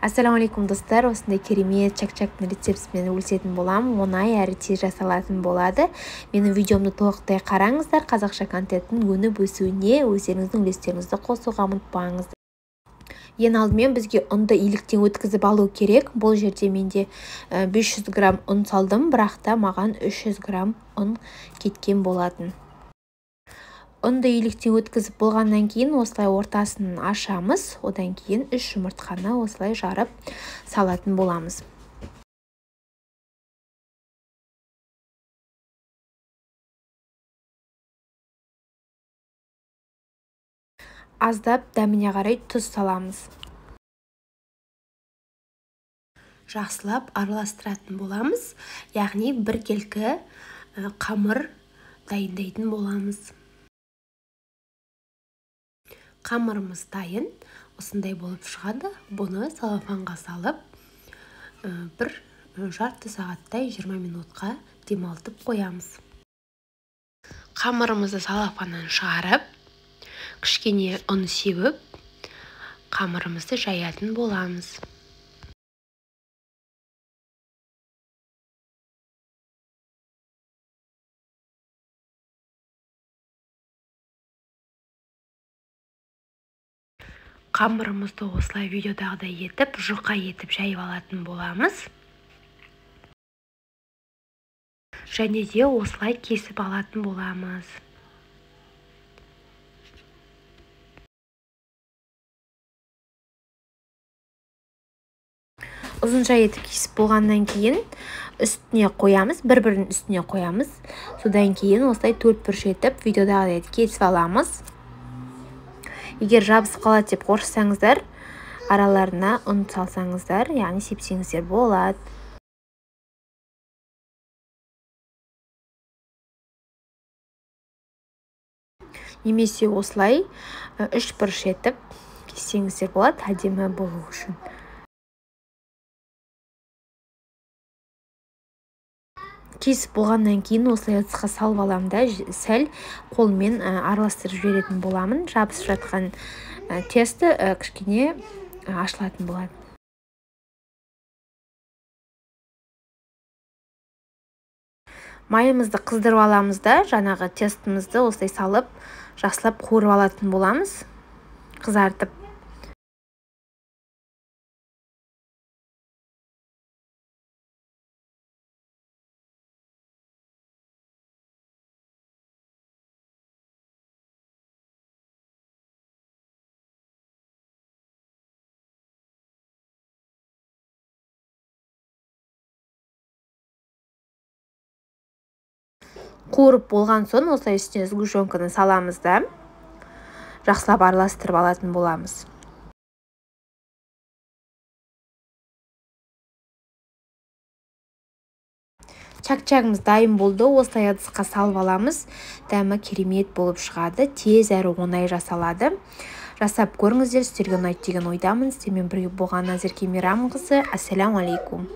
Ассалаумағалейкум, достар! Осындай керемет чак-чактың рецептісімен бөлісетін боламын. Оңай әрі тез жасалатын болады. Менің видеомды толықтай қараңыздар. Қазақша контенттің өніп өсуіне өздеріңіздің үлестеріңізді қосуға ұмытпаңыздар. Ең алдымен бізге ұнды иліктен өткізіп алу керек. Бұл жерде менде 500 грамм ұн салдым, бірақ та маған 300 грамм ұн кеткен болатын. Ұнды иліктен өткізіп болғаннан кейін осылай ортасын ашамыз. Одан кейін 3 жұмыртқаны осылай жарып салатын боламыз. Аздап дәміне қарай тұз саламыз. Жақсылап араластыратын боламыз, яғни біркелкі қамыр дайындайтын боламыз. Қамырымыз дайын, осындай болып шығады. Бұны салафанға салып, бір жарты сағаттай 20 минутқа демалтып қоямыз. Қамырымызды салафаннан шығарып, кішкене ұн сеуіп, қамырымызды жаятын боламыз. Қамырымызды осылай видеодағыдай етіп, жұқа етіп жайып алатын боламыз. Және де осылай кесіп алатын боламыз. Ұзынша етіп кесіп болғаннан кейін үстіне қоямыз, бір-бірінің үстіне қоямыз. Содан кейін осылай төрт бұрыш етіп видеодағыдай етіп кесіп аламыз. Егер жабысып қалады деп қорықсаңыздар, араларына ұн салсаңыздар, яғни сепсеңіздер болады. Немесе осылай үш бұрыш етіп кессеңіздер болады, әдемі болу үшін. Кесіп болғаннан кейін осылай ыдысқа салып аламын да, сәл қолмен араластырып жіберетін боламын. Жабысып жатқан тесті кішкене ашылатын болады. Майымызды қыздырып аламыз да, жаңағы тестімізді осылай салып, жақсылап қуырып алатын боламыз, қызартып. Қуырып болған соң осылай үстіне сгущенканы саламыз да, жақсылап араластырып алатын боламыз. Чак-чагымыз дайын болды. Осылай ыдысқа салып аламыз. Дәмі керемет болып шығады. Тез әрі оңай жасалады. Жасап көріңіздер, сіздерге ұнайды деген ойдамын. Сіздермен бірге болған Назерке Мейрамқызы. Ассалаумағалейкум.